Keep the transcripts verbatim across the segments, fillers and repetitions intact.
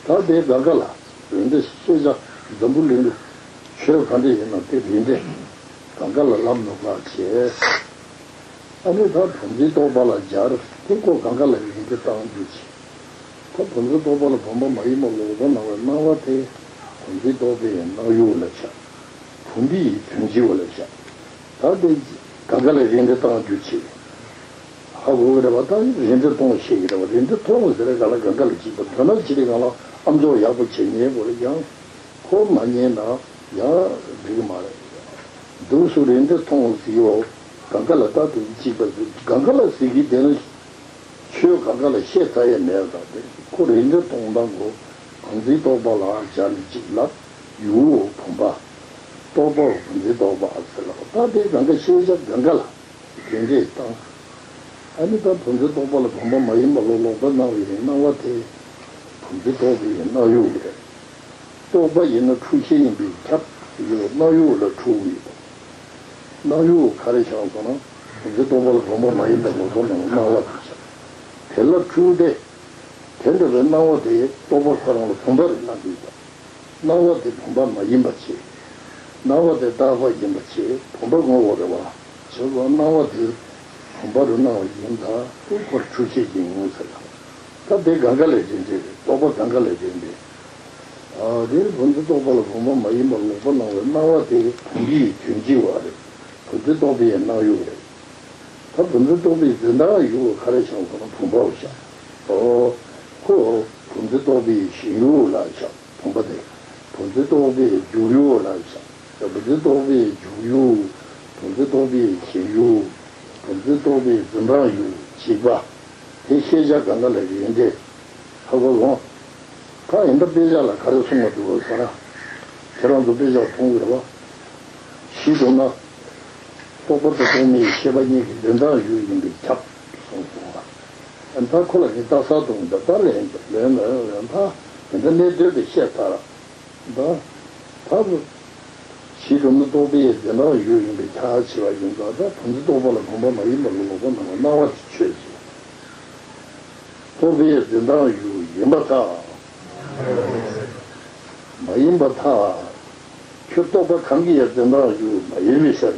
ད་དེའི་གང་ག་ལ་རིགས་འགྲེ་ཤེས་བྱ་འཛམ་བུ་གླིང་གི་ཆོས་ག་འདྲ་ཡིན་ན་དེ་རིགས་འགྲེ་གང་ག་ལ་ལབ་ནུས་པ་བྱས། ཨ་ནི་ད་བུམ་འཛིན་རྟོག་པ་ལ་སྦྱར་དེ་ཁོ་གང་ག་ལ་རིགས་འགྲེ་བཏང་རྒྱུ་བྱས། ད་བུམ་འཛིན་རྟོག་པ་ལ་བུམ་པ་མ་ཡིན་པ་ལོག་པར་སྣང་བའི་སྣང་བ་དེ་བུམ་འཛིན་རྟོག་པའི་སྣང་ཡུལ་ལ་བཞག་བུམ་པའི་དོན་སྤྱི་བ་ལ་བཞག་ད་དེ་གང་ག་ལ་རིགས་འགྲེ་བཏང་རྒྱུ་བྱས། ཧ་གོ་གི་རེད་བ། ད་རིགས་འགྲེ་གཏོང་ཤེས་ཀྱི་རེད་བ། རིགས་འགྲེ་གཏོང་ཟེར་རེ་ག་ལ་གང་ག་ལ་གཅིག་པ་དོན་ན་ཅི་རེད་གང་ལ་ཨམ་ཅོག་ཡག་པོ་བྱེད་ཉན་དགོས་རེད། ཡང་ཁོ་མ་ཉན་ན་ཡང་འགྲིག་གི་མ་རེད། འདུག་སུ་རིགས་འགྲེ་གཏོང་ཟེར་ཡོ། གང་ག་ལ་ད་དེ་གཅིག་པ་ཟེར་གང་ག་ལ་ཟེར་གི་དེ་ནི་ཆོས་གང་ག་ལ་བཤད་ཚར་ཡས་མེད་ད། དེ་ཁོ་རིགས་འགྲེ་གཏོང་སྟངས་གོ་བུམ་འཛིན་རྟོག་པ་ལ་སྦྱར་ནས་གཅིག་ལབ་ཡུལ་བོ་བུམ་པ། རྟོག་པ་བོ་བུམ་འཛིན་རྟོག་པ་ཟེར་ལ་ད་དེ་གང་ག་ཤེས་བྱ་གང་ག་ལ། རིགས་འགྲེ་བཏང་། ཨ་ནི་ད་བུམ་འཛིན་རྟོག་པ་ལ་བུམ་པ་མ་ཡིན་པ་ལོག་ལོག་པར་སྣང་བའི་སྣང་བ་དེ་བུམ་འཛིན་རྟོག་པའི་སྣང་ཡུལ་རེད། རྟོག་པ་ཡིན་ན་འཁྲུལ་ཤེས་ཡིན་པས་ཁྱབ་ཡོད། སྣང་ཡུལ་ལ་འཁྲུལ་ཡོད། སྣང་ཡུལ་ག་རེ་བཞག་སོང་ན་བུམ་འཛིན་རྟོག་པ་ལ་བུམ་པ་མ་ཡིན་པ་ལོག་ལོག་སྣང་སྣང་བ་དེ་བཞག་དེ་ལ་འཁྲུལ་ཏེ། དེ་འདྲ་བའི་སྣང་བ་དེ་རྟོག་པ་ཁོ་རང་ལ་བུམ་པ་རེད་སྣང་གི་ཡོད། སྣང་བ་དེ་བུམ་པ་མ་ཡིན་པ་བྱས། སྣང་བ་དེ་རྟག་པ་ཡིན་པ་བྱས་བུམ་པ་ངོ་བོ་རེད་བ། བྱས་པ་སྣང་བ་དེ་བུམ་པ་རུ་སྣང་བ་ཡིན་ད་དེ་ཁོར་འཁྲུལ་ཤེས་ཀྱི་ཡིན་ཟེར་ལ། ད་དེ་གང་ག་ལ་རིགས་འགྲེ་རེད། རྟོག་པ་གང་ག་ལ་རིགས་འགྲེ། ཨ་དེ་བུམ་འཛིན་རྟོག་པ་ལ་བུམ་པ་མ་ཡིན་པ་ལོག་པར་སྣང་བའི་སྣང་བ་དེ་བུམ་པའི་དོན་སྤྱི་བ་རེད། བུམ་འཛིན་རྟོག་པའི་སྣང་ཡུལ་རེད། ད་བུམ་འཛིན་རྟོག་པའི་འཛིན་སྟངས་ཡུལ་ག་རེ་བཞག་ཟེར་ན་བུམ་པ་བཞག་ཨོ། ཁོ་བུམ་འཛིན་རྟོག་པའི་ཞེན་ཡུལ་ལ་བཞག་བུམ་པ་དེ། བུམ་འཛིན་རྟོག་པའི་འཇུག་ཡུལ་ལ་བཞག་བུམ་འཛིན་རྟོག་པའི་འཇུག་ཡུལ། བུམ་འཛིན་རྟོག་པའི་ཞེན་ཡུལ། བུམ་འཛིན་རྟོག་པའི་འཛིན་སྟངས་ཡུལ་གཅིག་པ། དེ་ཤེས་བྱ་གང་ག་ལ་རིགས་འགྲེ། ཧ་གོ་སོང་། ད་ཡིན་ད་དཔེ་ཆ་ལ་ག་རེ་གསུངས་པ་འདུག་ག་ཟེར་ན། ཁྱེད་རང་ཚོ་དཔེ་ཆ་མཐོང་གི་རེད་བ། གཞི་གྲུབ་ན། རྟོག་པ་དང་རྟོག་མེད་ཤེས་པ་གཉིས་ཀྱི་འཛིན་སྟངས་ཡུལ་ཡིན་པས་ཁྱབ་གསུངས་སོང་བ། ད་ཁོ་ལ་ནི་རྟགས་གསལ་དུ་འོང་ད་ལན་ལན་ལན་ད་གནས་སྡོད་པའི་བཤད་ཚར། ད་ད་གཞི་གྲུབ་ན་རྟོག་པའི་འཛིན་སྟངས་ཡུལ་ཡིན་པས་ཁྱབ་བྱས་པ་ཡིན་ཙང་ད་བུམ་འཛིན་རྟོག་པ་ལ་བུམ་པ་མ་ཡིན་པ་ལ་ལོག་པར་སྣང་བ་སྣང་བ་དེ་ཆོས་ཅན། རྟོག་པའི་འཛིན་སྟངས་ཡུལ་ཡིན་པར་ཐལ། མ་ཡིན་པར་ཐལ། ཁྱོད་རྟོག་པ་གང་གི་ཡང་འཛིན་སྟངས་ཡུལ་མ་ཡིན་པའི་ཕྱིར།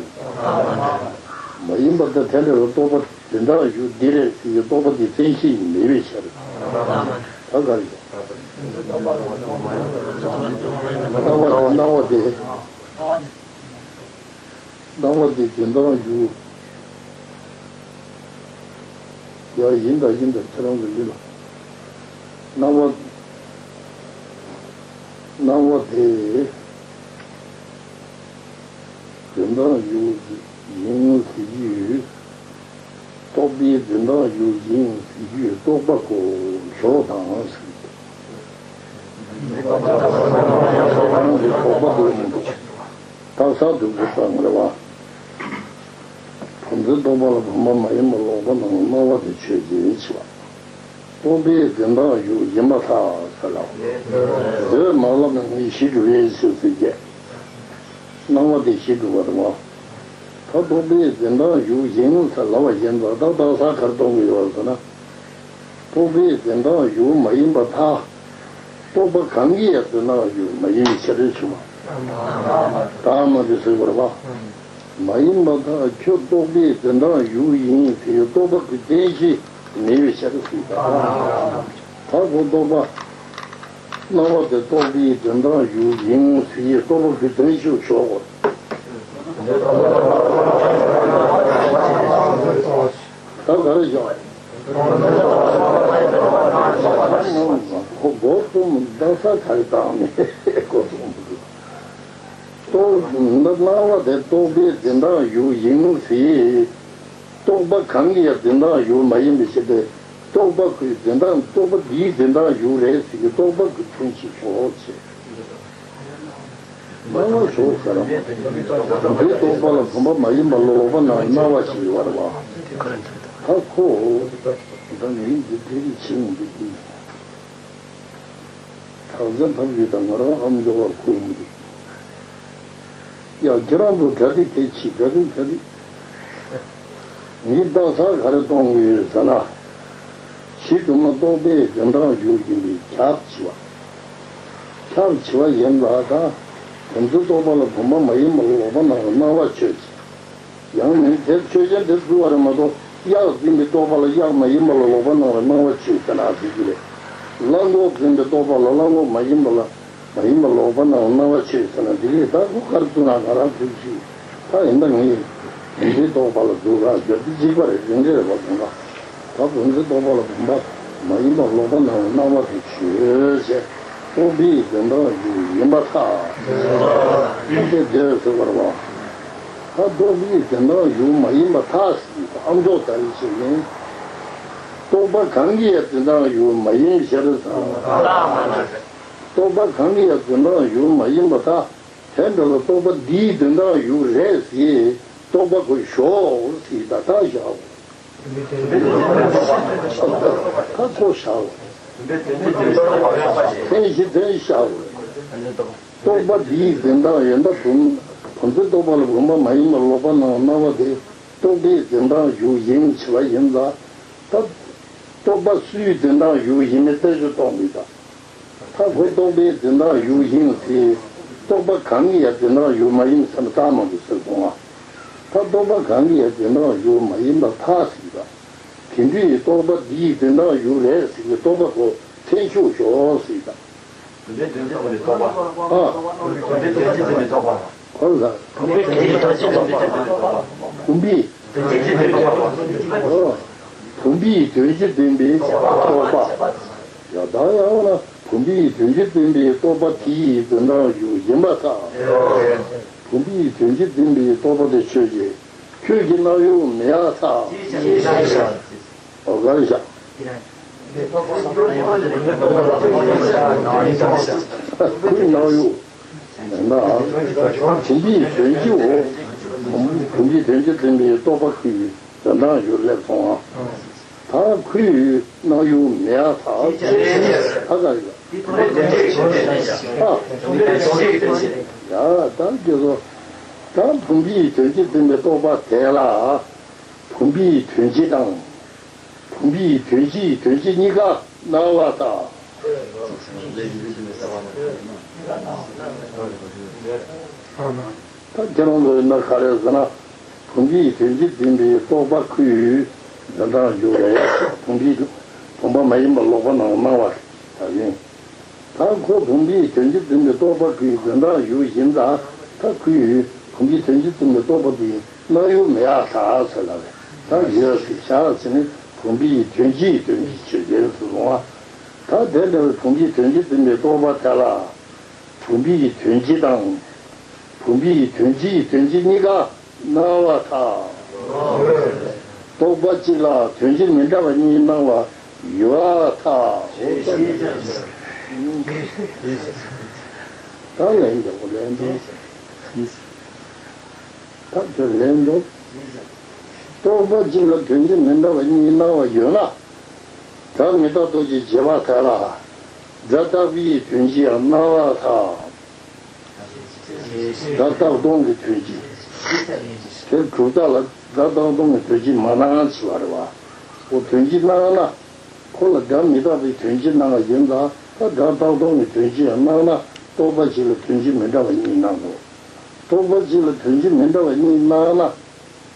མ་ཡིན་པར་ཐལ། དེ་འདྲ་བའི་རྟོག་པ་འཛིན་སྟངས་ཡུལ་འདི་རེད་ཟེར་གྱི་རྟོག་པ་འདི་མཚན་གཞི་ཡིན་མེད་པའི་ཕྱིར། ད་ག་རེ། སྣང་བ་དེ་སྣང་བ་དེ། སྣང་བ་དེ་འཛིན་སྟངས་ཡུལ། ཡ་ཡིན་ད་ཡིན་ད་ཁྱེད་རང་གི་ལུས་ལ། སྣང་བ། སྣང་བ་དེ། འཛིན་སྟངས་ཡུལ་ཡིན་ཟེར་གྱི་ཡོད། རྟོག་པའི་འཛིན་སྟངས་ཡུལ་ཡིན་ཟེར་གྱི་ཡོད། རྟོག་པ་གོ་ཞོག་དང་ཟེར་གྱི། རྟོག་པ་གོ་ཡིན་པ། རྟགས་གསལ་དུ་འགོད་སྟངས་རེད་བ། བུམ་འཛིན་རྟོག་པ་ལ་བུམ་པ་མ་ཡིན་པ་ལོག་པར་སྣང་བའི་སྣང་བ་དེ་ཆོས་ཅན་ཞེས་པ། རྟོག་པའི་འཛིན་སྟངས་ཡུལ་ཡིན་པར་ཐལ་ཟེར་ལ། འདོད་མ་ལབ་ན་ངས་གཞི་གྲུབ་པའི་ཕྱིར་ཟེར་གྱི། སྣང་བ་དེ་གཞི་གྲུབ་པ་རེད་བ། ད་རྟོག་པའི་འཛིན་སྟངས་ཡུལ་ཡིན་ཟེར་ལབ་པ་ཡིན་ཙང་ད་རྟགས་གསལ་ག་རེ་གཏོང་གི་ཡོད་ཟེར་ན། རྟོག་པའི་འཛིན་སྟངས་ཡུལ་མ་ཡིན་པར་ཐལ། རྟོག་པ་གང་གི་ཡང་འཛིན་སྟངས་ཡུལ་མ་ཡིན་པའི་ཕྱིར་ཞེས་པ། ད་མ་དེ་ཟེར་བར་བ། མ་ཡིན་པར་ཐལ། ཁྱོད་རྟོག་པའི་འཛིན་སྟངས་ཡུལ་ཡིན་ཟེར་རྟོག་པ་གི་རྟེན་གཞི་མེད་པའི་ཕྱིར་ཞེས་པ། ད་གོ་རྟོག་པ། སྣང་བ་དེ་རྟོག་པའི་འཛིན་སྟངས་ཡུལ་ཡིན་ཟེར་རྟོག་པ་གི་རྟེན་གཞི་ཞོག་གོ། ད་ག་རེ་བཞག་ཁོ་སྒོ་གསུམ་རྟགས་གསལ་ག་རེ་བཏང་ནས་སྒོ་གསུམ་རྟོག་སྣང་བ་དེ་རྟོག་པའི་འཛིན་སྟངས་ཡུལ་ཡིན་ཟེར། རྟོག་པ་གང་གི་ཡང་འཛིན་སྟངས་ཡུལ་མ་ཡིན་པའི་ཕྱིར་ཏེ། རྟོག་པ་ཁོའི་འཛིན་སྟངས་རྟོག་པ་འདིའི་འཛིན་སྟངས་ཡུལ་རེད་ཟེར་གྱི་རྟོག་པ་གི་མཚན་གཞི་ཞོག་ཅེས། སྣང་བ་ཞོག་ཟེར་རམ། འདི་རྟོག་པ་ལ་བུམ་པ་མ་ཡིན་པ་ལོག་པར་སྣང་བའི་སྣང་བ་ཞིག་ཡོད་པ་རེད་བ། ད་ཁོ། ད་ངས་འདི་དེ་རིགས་བྱེད་མི་འདུག་གི། ཐག་ཆ་འཐབ་ཡོད་དང་ང་རང་ཨམ་ཅོག་ལ་གོ་ཡིན་འདུག་ཡ། ཁྱེད་རང་ཚོ་གྲ་སྒྲིག་དེ་བྱེད། གྲ་སྒྲིག་གྲ་སྒྲིག་ངས་རྟགས་གསལ་ག་རེ་གཏོང་གི་ཡོད་ཟེར་ན། གཞི་གྲུབ་ན་རྟོག་པའི་འཛིན་སྟངས་ཡུལ་ཡིན་པས་ཁྱབ་ཅེས་པ། ཁྱབ་བྱེད་པ་ཡིན་ལ། ད་བུམ་འཛིན་རྟོག་པ་ལ་བུམ་པ་མ་ཡིན་པ་ལ་ལོག་པར་སྣང་བའི་སྣང་བ་ཆོས་ཅན། ཡང་མིན་དེ་ཆོས་ཅན་དེ་འཛུལ་བ་རེད་མ་གཏོགས། གཡག་འཛིན་པའི་རྟོག་པ་ལ་གཡག་མ་ཡིན་པ་ལ་ལོག་པར་སྣང་བའི་སྣང་བ་ཆོས་ཅན་ཟེར་གྱི་རེད། གླང་གོག་འཛིན་པའི་རྟོག་པ་ལ་གླང་གོག་མ་ཡིན་པ་ལ་མ་ཡིན་པ་ལོག་པར་སྣང་བའི་སྣང་བ་ཆོས་ཅན་ན། འདི་གས་ད་ཁོ་ག་རེ་བཙུགས་ན་ང་རང་ཚོས་ཤིག་ད་ཡིན་ད་ངས་བུམ་འཛིན་རྟོག་པ་ལ་འཛུལ་ར་རྒྱབ་དེ་གཅིག་པ་རེད། རིང་རེ་རེ་བ་དང་ག་ད་བུམ་འཛིན་རྟོག་པ་ལ་བུམ་པ་མ་ཡིན་པ་ལོག་པར་སྣང་བའི་སྣང་བ་དེ་ཆོས་ཅན། རྟོག་པའི་འཛིན་སྟངས་ཡུལ་ཡིན་པར་ཐལ། ཨ་ནི་དེ་ཟེར་བ་རེད་བ། ད་རྟོག་པའི་འཛིན་སྟངས་ཡུལ་མ་ཡིན་པར་ཐལ་ཟེར་ཨ་མཆོག་ལྟ་བུ་ཞིག་ཡིན། རྟོག་པ་གང་གི་ཡང་འཛིན་སྟངས་ཡུལ་མ་ཡིན་ཕྱིར་ཟེར། རྟོག་པ་གང་གི་ཡང་འཛིན་སྟངས་ཡུལ་མ་ཡིན་པར་ཐལ། དེ་འདྲ་ལ་རྟོག་པ་འདིའི་འཛིན་སྟངས་ཡུལ་རེད་ཟེར། རྟོག་པ་ཁོ་ཞོག་ཟེར་ད་ད་བཞག་གོ། ད་ཁོ་བཞག་གོ། མཚན་གཞི་དོན་བཞག་གོ། རྟོག་པ་འདིའི་འཛིན་སྟངས་ཡིན་ད་བུམ། བུམ་འཛིན་རྟོག་པ་ལ་བུམ་པ་མ་ཡིན་པ་ལོག་པར་སྣང་སྣང་བ་དེ་རྟོག་པའི་འཛིན་སྟངས་ཡུལ་ཡིན་བྱས་པ་ཡིན་ད། ད་རྟོག་པ་སུའི་འཛིན་སྟངས་ཡུལ་ཡིན་མིན་རྩད་གཅོད་གཏོང་མི་ད། ད་ཁོ་རྟོག་པའི་འཛིན་སྟངས་ཡུལ་ཡིན་ཟེར། རྟོག་པ་གང་གི་ཡང་འཛིན་སྟངས་ཡུལ་མ་ཡིན་ཟེར་ན་རྩ་མང་པོ་ཟེར་སོང་ང་། ད་རྟོག་པ་གང་གི་ཡང་འཛིན་སྟངས་ཡུལ་མ་ཡིན་པར་ཐལ་ཟེར་གྱི་ད། དེ་དུས་རྟོག་པ་འདིའི་འཛིན་སྟངས་ཡུལ་རེད་ཟེར་གྱི་རྟོག་པ་ཁོ་མཚན་ཞུགས་ཤོག་ཟེར་གྱི་ད། བུམ་པའི་དོན་སྤྱི་ཟིན་པའི་རྟོག་པ། ཨ། བུམ་པའི་དོན་སྤྱི་ཟིན་པའི་རྟོག་པ། ཁོ་ལ། བུམ་པའི་དོན་སྤྱི་ཟིན་པའི་རྟོག་པ། བུམ་པའི་དོན་སྤྱི་ཟིན་པའི་རྟོག་པ། ཨོ། བུམ་པའི་དོན་སྤྱི་འཛིན་པའི་རྟོག་པ། ཡ་ད་ཡང་ན་བུམ་པའི་དོན་སྤྱི་འཛིན་པའི་རྟོག་པ་དེའི་འཛིན་སྟངས་ཡུལ་ཡིན་པར་ཐལ། བུམ་པའི་དོན་སྤྱི་འཛིན་པའི་རྟོག་པ་དེ་ཆོས་ཅན། ཁྱོད་ཀྱི་སྣང་ཡུལ་མེད་པར་ཐལ། ཨོ་ག་རེ་བཞག་ཁོའི་སྣང་ཡུལ། ཡང་ན། བུམ་པའི་དོན་སྤྱིའོ། བུམ་པའི་དོན་སྤྱི་འཛིན་པའི་རྟོག་པ་ཁོའི་འཛིན་སྟངས་ཡུལ་སླེབས་སོང་ང་། ད་ཁོའི་སྣང་ཡུལ་མེད་པར་ཐལ། ད་ག་རེ་ཡ། ཨ། ཡ་ད་ཀྱེ་སོ། ད་བུམ་པའི་དོན་སྤྱི་འཛིན་པའི་རྟོག་པ་དེ་ལ། བུམ་པའི་དོན་སྤྱི་དང་། བུམ་པའི་དོན་སྤྱིའི་དོན་སྤྱི་གཉིས་ཀ་སྣང་བར་ཐལ། ད་ཁྱེད་རང་ཚོ་ཡིན་ན་ག་རེ་ཟེར་ན། བུམ་པའི་དོན་སྤྱི་འཛིན་པའི་རྟོག་པ་ཁོའི་འཛིན་སྟངས་ཡུལ་རེད། བུམ་པའི་བུམ་པ་མ་ཡིན་པ་ལོག་པར་སྣང་སྣང་བ་ད་ཡིན། ད་ཁོ་བུམ་པའི་དོན་སྤྱི་འཛིན་པའི་རྟོག་པ་ཁོའི་འཛིན་སྟངས་ཡུལ་ཡིན་ཙང་། ད་ཁོས་བུམ་པའི་དོན་སྤྱི་འཛིན་པའི་རྟོག་པ་དེ་སྣང་ཡུལ་མེད་པར་ཐལ་ཟེར་ལ་རེད། ད་ཡོད་ཟེར་བཞག་ཟེར་ནས་བུམ་པའི་དོན་སྤྱིའི་དོན་སྤྱི་ཆོས་ཅན་ཟེར་སོང་བ། ད་དེ་འདྲ་བའི་བུམ་པའི་དོན་སྤྱི་འཛིན་པའི་རྟོག་པ་དེ་ལ། བུམ་པའི་དོན་སྤྱི་དང་། བུམ་པའི་དོན་སྤྱིའི་དོན་སྤྱི་གཉིས་ཀ་སྣང་བར་ཐལ། རྟོག་པ་གཅིག་ལ་དོན་སྤྱི་མི་འདྲ་བ་གཉིས་སྣང་བ་ཡོད་པར་ཐལ། ད་ལན་འདེབས་ལན་འདེབས། ད་ཁྱོད་ལན་འདེབས། རྟོག་པ་གཅིག་ལ་དོན་སྤྱི་མི་འདྲ་བ་གཉིས་སྣང་བ་ཡོད་ན། སྒྲ་མི་རྟག་སྟོབས་ཀྱིས་བྱས་པ་དེ་ལ། སྒྲ་རྟག་པའི་དོན་སྤྱི་ཡང་སྣང་བར་ཐལ། སྒྲ་རྟག་སྟོང་གི་དོན་སྤྱི། དེ་གྲུབ་མཐའ་ལ་སྒྲ་རྟག་སྟོང་གི་དོན་སྤྱི་མ་སྣང་བྱས་པ་རེད་བ། འོ་དོན་སྤྱི་སྣང་ན། ཁོ་ལ་སྒྲ་མི་རྟག་པའི་དོན་སྤྱི་སྣང་བ་ཡིན་ཙང་། ད་སྒྲ་རྟག་སྟོང་གི་དོན་སྤྱི་ཡང་སྣང་ན། རྟོག་པ་གཅིག་ལ་དོན་སྤྱི་མི་འདྲ་བ་གཉིས་སྣང་ངོ་། རྟོག་པ་གཅིག་ལ་དོན་སྤྱི་མི་འདྲ་བ་གཉིས་སྣང་ན།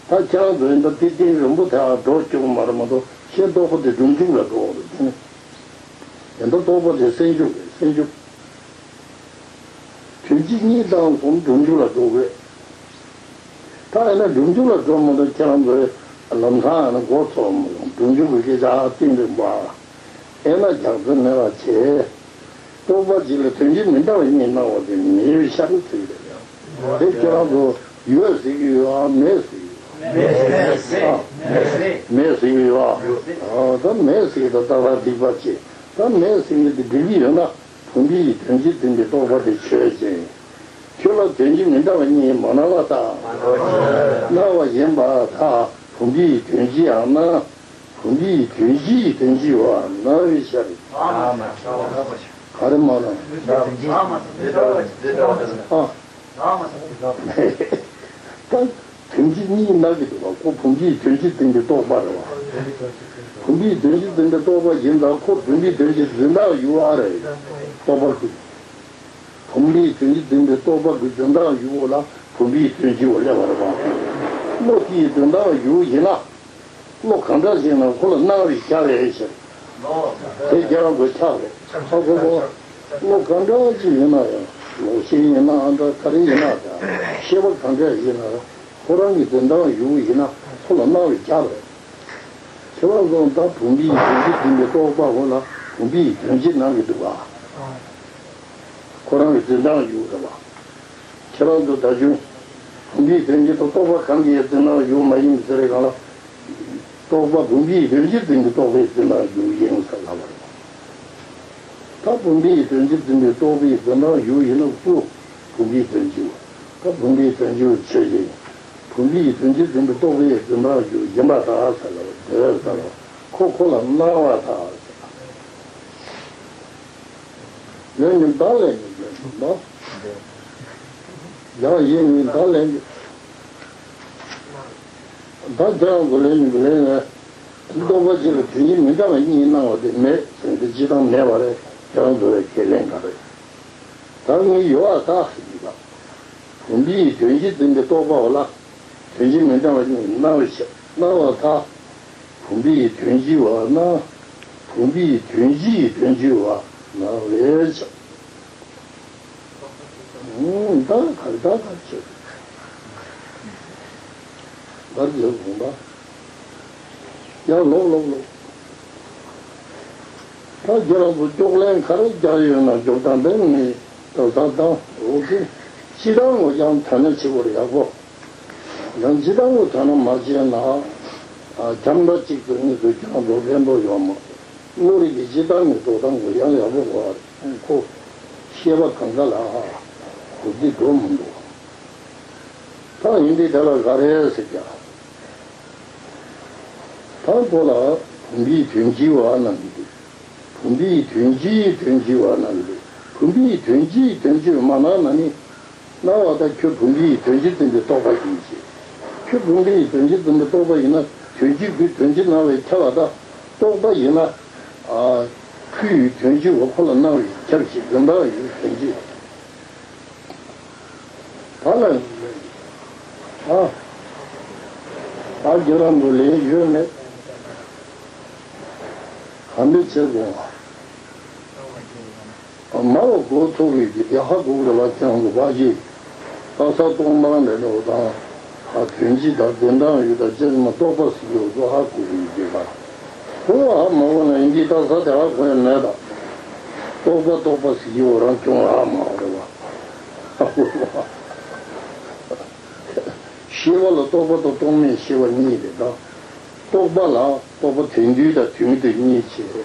ད་ཁྱེད་རང་ཚོ་ཡིན་ད་དེ་གཏིང་རིང་པོ་དེ་ཨ་འགྲོ་སྐྱོ་གི་མ་རེད་མ་གཏོགས། ཤེས་རྟོགས་པ་དེ་སྒྲུབ་འཇུག་ལ་འགྲོ་བ་རེད་དེ་ནི། ཡིན་ད་རྟོགས་པ་དེ་སེལ་འཇུག་རེད། སེལ་འཇུག་དོན་སྤྱི་གཉིས་དང་གསུམ་སྒྲུབ་འཇུག་ལ་འགྲོ་དགོས། ད་ཡིན་ན་སྒྲུབ་འཇུག་ལ་འགྲོ་མ་གཏོགས་ཁྱེད་རང་ཚོས་ལམ་སང་ཡིན་ན་མགོ་ཚོས་མ་སོང་། སྒྲུབ་འཇུག་གི་སྐད་ཆ་ཨ་གཏིང་རིང་པོ་ཨ། ཨེ་ན་རྒྱག་རྩོལ་མེད་པ་བྱས། རྟོག་པ་གཅིག་ལ་དོན་སྤྱི་མི་འདྲ་བ་གཉིས་སྣང་བ་དེ་མེད་པའི་ཤར་ཚུལ་རེད། དེ་ཁྱེད་རང་ཚོ་ཡོད་ཟེར་གྱི་ཡོད་ཨ། མེད་ཟེར་གྱི་ཡོད་ཨ། མེད་ཟེར་གྱི་ཡོད་ཨ། ད་མེད་ཟེར་གྱི་ད་ཏག་ཏག་སྡིག་པ་བྱེད། ད་མེད་ཟེར་གྱི་དེ་འགྲིག་གི་ཡོད་ན། བུམ་པའི་དོན་སྤྱི་འཛིན་པའི་རྟོག་པ་དེ་ཆོས་ཅན། ཁྱོད་ལ་དོན་སྤྱི་མི་འདྲ་བ་གཉིས་མ་སྣང་བ་དང་། སྣང་བ་ཡིན་པར་ཐལ། བུམ་པའི་དོན་སྤྱི་ཡང་སྣང་། བུམ་པའི་དོན་སྤྱིའི་དོན་སྤྱི་བ་སྣང་བའི་ཤར། ག་རེ་མ་སྣང་། ཨ། ད་དོན་སྤྱི་གཉིས་སྣང་གི་འདུག་བ། ཁོ་བུམ་པའི་དོན་སྤྱི་འཛིན་པའི་རྟོག་པ་རེད་བ། བུམ་པའི་དོན་སྤྱི་འཛིན་པའི་རྟོག་པ་ཡིན་ཙང་ཁོ་བུམ་པའི་དོན་སྤྱི་འཛིན་སྟངས་ཡུལ་ཨ་རེད། རྟོག་པ་ཁོ། བུམ་པའི་དོན་སྤྱི་འཛིན་པའི་རྟོག་པ་གི་འཛིན་སྟངས་ཡུལ་བོ་ལ་བུམ་པའི་དོན་སྤྱི་བོ་སླེབས་པ་རེད་པ། བློ་དེའི་འཛིན་སྟངས་ཡུལ་ཡིན་ན། བློ་གང་འདྲ་ཞིག་ན་ཁོ་ལ་སྣང་བས་ཁྱབ་པའི་ཕྱིར། དེ་ཁྱེད་རང་གི་ཆགས་རེད། ཨ་ཁོ་ཁོ། བློ་གང་འདྲ་ཞིག་ཡིན་ན་ཡང་ལོག་ཤེས་ཡིན་ན་ཨ་འདྲ་ག་རེ་ཡིན་ན་ཀྱང་ཤེས་པ་གང་འདྲ་ཡིན་ན་ཁོ་རང་གི་འཛིན་སྟངས་ཡུལ་ཡིན་ན་ཁོ་ལ་སྣང་བས་ཁྱབ་རེད། ཁྱེད་རང་ཚོ་ད་བུམ་པའི་དོན་སྤྱི་འཛིན་པའི་རྟོག་པ་འོ་ལ་བུམ་པའི་དོན་སྤྱི་སྣང་གི་འདུག་ག་ཁོ་རང་གི་འཛིན་སྟངས་ཡུལ་རེད་པ། ཁྱེད་རང་ཚོ་ད་ཆུང་། བུམ་པའི་དོན་སྤྱི་དང་རྟོག་པ་གང་གི་འཛིན་སྟངས་ཡུལ་མ་ཡིན་ཟེར་རེ་གང་ལ། རྟོག་པ་བུམ་པའི་དོན་སྤྱི་འཛིན་པའི་རྟོག་པའི་འཛིན་སྟངས་ཡུལ་ཡིན་ཟེར་ལབ་པ་རེད། ད་བུམ་པའི་དོན་སྤྱི་འཛིན་པའི་རྟོག་པའི་འཛིན་སྟངས་ཡུལ་ཡིན་ན་སུ། བུམ་པའི་དོན་སྤྱི་བ། ད་བུམ་པའི་དོན་སྤྱི་བ་ཆོས་ཅན། བུམ་པའི་དོན་སྤྱི་འཛིན་པའི་རྟོག་པའི་འཛིན་སྟངས་ཡུལ་ཡིན་པར་ཐལ་ཟེར་ལབ་པ་དེ་ཟེར་ལ་ཁོ་ཁོ་ལ་སྣང་བར་ཐལ་ཟེར། ལན་གཉིས་བདག་ལན་གཉིས་ལན་གཉིས་མ། ཡང་ཡིན་གཉིས་བདག་ལན་གཉིས། བདག་ཀྱང་གོ་ལན་གཉིས་ལན་ལན། རྟོག་པ་གཅིག་ལ་དོན་སྤྱི་མི་འདྲ་བ་གཉིས་སྣང་བ་དེ་མེད་ཟེར་ཏེ་སྤྱི་དང་མེད་པ་རེད་ཀྱང་འགྲོ་བའི་ཁས་ལེན་ག་རེད། ད་ངས་ཡོད་པ་ད་ཟེར་གྱི་ད། བུམ་པའི་དོན་སྤྱི་འཛིན་པའི་རྟོག་པའོ་ལ། དོན་སྤྱི་མི་འདྲ་བ་གཉིས་སྣང་བའི་ཕྱིར་སྣང་བར་ཐལ། བུམ་པའི་དོན་སྤྱི་བ་ན། བུམ་པའི་དོན་སྤྱིའི་དོན་སྤྱི་བ་སྣང་བའི་ཕྱིར། ཨུམ། ད་ག་རེ་ད་ག་རེ་བྱེད། ག་རེ་བྱེད་དགོངས་པ། ཡང་ལོག་ལོག་ལོག་ད་ཁྱེད་རང་ཚོ་ཀྱོག་ལན་ག་རེ་རྒྱག་ཡོད་ན་རྒྱོབ་དང་ལན་ནི་ད་ད་ད་འོ་དེ་སྤྱི་བཏང་ངོ་ཡང་དོ་སྣང་བྱེད་དགོས་རེད་ཡག་པོ། ཡང་སྤྱི་བཏང་ངོ་དོ་སྣང་མ་བྱས་ན་ཨ་རྒྱབ་འདྲ་གཅིག་ཏུ་གཉིས་སུ་ཁྱེད་རང་ཚོ་ཕན་ཐོགས་ཡོད་མ། བློ་རིག་གི་སྤྱི་བཏང་ངོ་དོ་སྣང་ངོ་ཡང་ཡག་པོ་དགོས་རེད་ཁོ། ཤེས་པ་གང་ག་ལ་ཨ་གོ་རྒྱུ་འགྲོ་མི་འདུག་ད་ཡིན་དུས་དེ་ལ་ག་རེ་ཟེར་ཀྱང་། ད་ཁོ་ལ་བུམ་པའི་དོན་སྤྱི་བ་སྣང་གི་འདུག་བུམ་པའི་དོན་སྤྱིའི་དོན་སྤྱི་བ་སྣང་གི་འདུག་བུམ་པའི་དོན་སྤྱིའི་དོན་སྤྱི་མ་སྣང་ན་ནི། སྣང་བ་དང་ཁྱོད་བུམ་པའི་དོན་སྤྱི་འཛིན་པའི་རྟོག་པ་ཡིན་ཞེས། ཁྱོད་བུམ་པའི་དོན་སྤྱི་འཛིན་པའི་རྟོག་པ་ཡིན་ན་དོན་སྤྱི་ཁོའི་དོན་སྤྱི་སྣང་བས་ཁྱབ་པ་དང་རྟོག་པ་ཡིན་ན། ཨ། ཁོའི་དོན་སྤྱི་བ་ཁོ་ལ་སྣང་བས་ཁྱབ་ཞེས་འཛིན་པ་ཡི་དོན་སྤྱི། ད་ལ། ཨ། ཨ་རྒྱ་ར་མོ་ལས་ཡོད་མེད། ག་འདྲ་བྱེད་དགོས། ཨ་མ་བ་གོ་ཐུབ་རེད་ཀྱི་དེ་ཧ་གོ་རེ་བ་ཅང་གོ་བ་ཞིག་ད་ས་སྟོང་མང་ནས་ནོ་དང་། ཨ་དོན་སྤྱི་དང་བདེན་དྲང་ཡོད་དང་ཅེས་མ་རྟོགས་པ་ཟིག་ཡོད་ཚོ་ཧ་གོ་རེད་ཀྱི་ད། ཁོ་ཧ་མ་གོ་ན་ཡིན་གྱི་ད་ས་དེ་ཧ་གོ་ཡ་མེད་ད། རྟོགས་པ་རྟོགས་པ་ཟིག་ཡོད་རང་ཅུང་ཧ་མ་གོ་རེ་བ། ཤེས་པ་ལ་རྟོག་པ་དང་རྟོག་མེད་ཤེས་པ་གཉིས་རེད་ད། རྟོག་པ་ལ་རྟོག་པ་དོན་བསྡུས་དང་དོན་མི་བསྡུས་གཉིས་བྱས།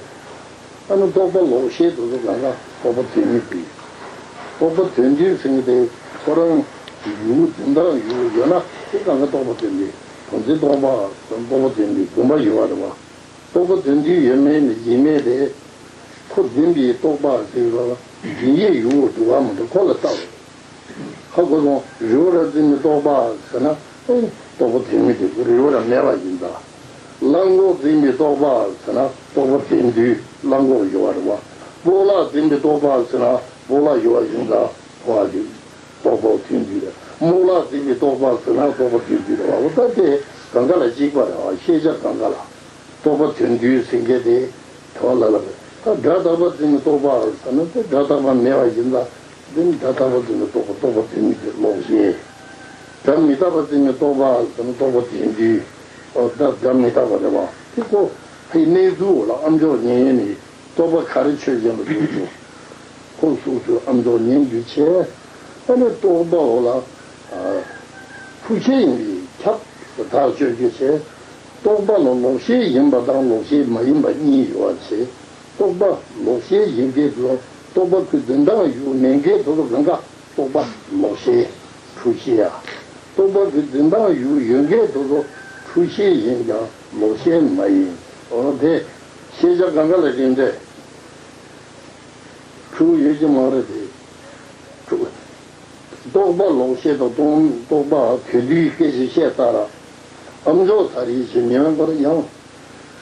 ཨ་ནི་རྟོག་པ་ལོག་ཤེས་དེ་ཚོ་གང་ག་རྟོག་པ་དོན་མི་བསྡུས། རྟོག་པ་དོན་བསྡུས་ཟེར་མཁན་དེ་ཁོ་རང་ཡུལ་འཛིན་སྟངས་ཡུལ་ཡོད་ན་དེ་གང་ག་རྟོག་པ་དོན་བསྡུས། དོན་འཛིན་རྟོག་པ་རྟོག་པ་དོན་བསྡུས་དགོངས་པ་ཡོད་པ་རེད་བ། རྟོག་པ་དོན་བསྡུས་ཡོད་མེད་ནི་ཡིན་མེད་དེ། ཁོ་འཛིན་པའི་རྟོག་པ་ཟེར་བ་འཛིན་ཡས་ཡུལ་བོ་འདུག་ག་མ་གཏོགས་ཁོ་ལ་ལྟ་བ། ཧ་གོ་སོང་། རི་བོ་ར་འཛིན་པའི་རྟོག་པ་ཟེར་ན་ཨེ་རྟོག་པ་དོན་མི་བསྡུས། རི་བོ་ར་མེད་པ་ཡིན་ད། གླང་གོག་འཛིན་པའི་རྟོག་པ་ཟེར་ན་རྟོག་པ་དོན་བསྡུས་གླང་གོག་ཡོད་པ་རེད་བ། སྤོ་ལགས་འཛིན་པའི་རྟོག་པ་ཟེར་ན་སྤོ་ལགས་ཡོད་པ་ཡིན་ད། བ་ཞིག་རྟོག་པ་དོན་བསྡུས་རེད། རྨོ་ལགས་འཛིན་པའི་རྟོག་པ་ཟེར་ན་རྟོག་པ་དོན་བསྡུས་རེད་བ། འོ་ད་དེ་གང་ག་ལ་གཅིག་པ་རེད་བ། ཤེས་བྱ་གང་ག་ལ། རྟོག་པ་དོན་བསྡུས་ཟེར་མཁན་དེ་དེ་བ་ལ་ལ་རེད། ད་སྒྲ་རྟག་པ་འཛིན་པའི་རྟོག་པ་ཟེར་ན་དེ་སྒྲ་རྟག་པ་མེད་པ་ཡིན་ད། འདི་ནི་སྒྲ་རྟག་པ་འཛིན་པའི་རྟོག་པ་རྟོག་པ་དོན་བསྡུས་ལོག་ཤེས། སྒྲ་མི་རྟག་པ་འཛིན་པའི་རྟོག་པ་ཟེར་ན་རྟོག་པ་དོན་བསྡུས། འོ་ད་སྒྲ་མི་རྟག་པ་རེད་བ། དེ་ཁོ་ཕའི་གནས་ཚུལ་ལ་ཨ་མཆོག་ཉན་ནི། རྟོག་པ་ག་རེ་ཆོས་ཅན་ལ་འདུག་འདུག་ཁོ་སོ་སོའི་ཨ་མཆོག་ཉན་རྒྱུ་བྱས། ཨ་ནི་རྟོག་པ་འོ་ལ། འཁྲུལ་ཤེས་ཡིན་པས་ཁྱབ་ཐག་གཅོད་རྒྱུ་བྱས། རྟོག་པ་ལ་ལོག་ཤེས་ཡིན་པ་དང་ལོག་ཤེས་མ་ཡིན་པ་གཉིས་ཡོད་པ་བྱས། རྟོག་པ་ལོག་ཤེས་ཡིན་མཁན་དེ་ཚོ་རྟོག་པ་ཁོའི་འཛིན་སྟངས་ཡུལ་མིན་མཁན་དེ་ཚོ་གང་ག་རྟོག་པ་ལོག་ཤེས། འཁྲུལ་ཤེས་ཡ། རྟོག་པ་གི་འཛིན་སྟངས་ཡུལ་ཡོད་མཁན་དེ་ཚོ་འཁྲུལ་ཤེས་ཡིན་ཀྱང་ལོག་ཤེས་མ་ཡིན། འོ་དེ་ཤེས་བྱ་གང་ག་ལ་རིགས་འདྲ། འཁྲུལ་ཡོད་ཀྱི་མ་རེད་དེ། འཁྲུལ། རྟོག་པ་ལོག་ཤེས་དང་རྟོག་རྟོག་པ་དོན་བསྡུས་སྐད་ཅིག་བཤད་ཚར་ར། ཨ་མཆོག་ད་རེས་ཞེ་མེད་པར་ཡང་།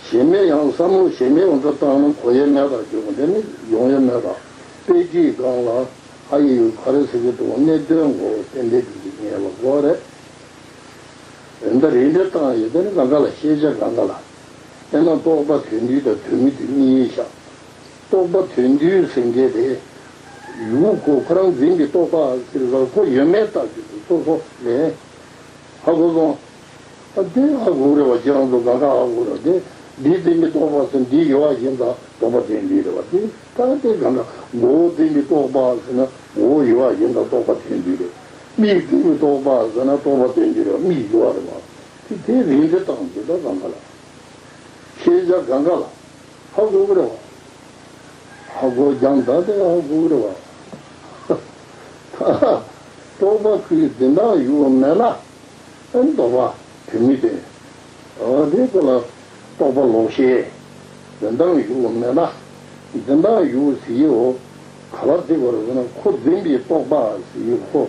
ཞེ་མེད་ཡང་བསམ་བློ་ཞེ་མེད་འོང་ཚ་བཏང་ན་གོ་ཡས་མེད་པར་གྱུར་པ་འདི་ནི་ཡོང་ཡས་མེད་པ། དཔེ་ཁྲིད་སྒང་ལ། ཨ་ཡི་ཡོད་ག་རེ་ཟེར་གྱི་འདུག་གནད་དོན་ངོ་བོ་ཏན་ཏན་དེ་ཉན་པ་དགོས་རེད། འོན་ཏེ་རིགས་འགྲེ་བཏང་ཡོད་དེ་ནི་གང་ག་ལ་ཤེས་བྱ་གང་ག་ལ། དཔེར་ན་རྟོག་པ་དོན་བསྡུས་དང་དོན་མི་བསྡུས་གཉིས་བཞག་རྟོག་པ་དོན་བསྡུས་ཟེར་མཁན་དེ། ཡུལ་ཁོ་ཁོ་རང་འཛིན་པའི་རྟོག་པ་ཟེར་བ་ཁོ་ཡོད་མེད་ལྟ་རྒྱུ་དེ་སོ་སོ་ལས། ཧ་གོ་སོང་། ཨ་དེ་ཧ་གོ་རེད་བ། ཁྱེད་རང་ཚོ་གང་ག་ཧ་གོ་རེད་བ། དེ་འདི་འཛིན་པའི་རྟོག་པ་ཟེར་འདི་ཡོད་པ་ཡིན་ཙང་རྟོག་པ་དོན་བསྡུས་རེད་བ། དེ་ད་དེ་གང་ག་མགོ་བོ་འཛིན་པའི་རྟོག་པ་ཟེར་ན་མགོ་བོ་ཡོད་པ་ཡིན་ཙང་རྟོག་པ་དོན་བསྡུས་རེད། མིག་འཛིན་པའི་རྟོག་པ་ཟེར་ན་རྟོག་པ་དོན་བསྡུས་རེད་བ། མིག་ཡོད་པ་རེད་བ། དེ་དེ་རིགས་འགྲེ་བཏང་རྒྱུ་ད་གང་ག་ལ། ཤེས་བྱ་གང་ག་ལ། ཧ་གོ་གི་རེད་བ། ཧ་གོ་ཀྱང་ད་དེ་ཧ་གོ་གི་རེད་བ། ད་རྟོག་པ་ཁོའི་འཛིན་སྟངས་ཡོད་མེད་ལ། ཨེ་རྟོག་པ་དོན་མི་དེ། ཨ་དེ་ཁོ་ལ་རྟོག་པ་ལོག་ཤེས། འཛིན་སྟངས་ཡོད་མེད་ལ། འཛིན་སྟངས་ཡོད་ཟེར་ཡོད། ག་པར་བརྩི་དགོས་རེད་ཟེར་ན་ཁོ་འཛིན་པའི་རྟོག་པ་ཟེར་ཡོད་ཁོ།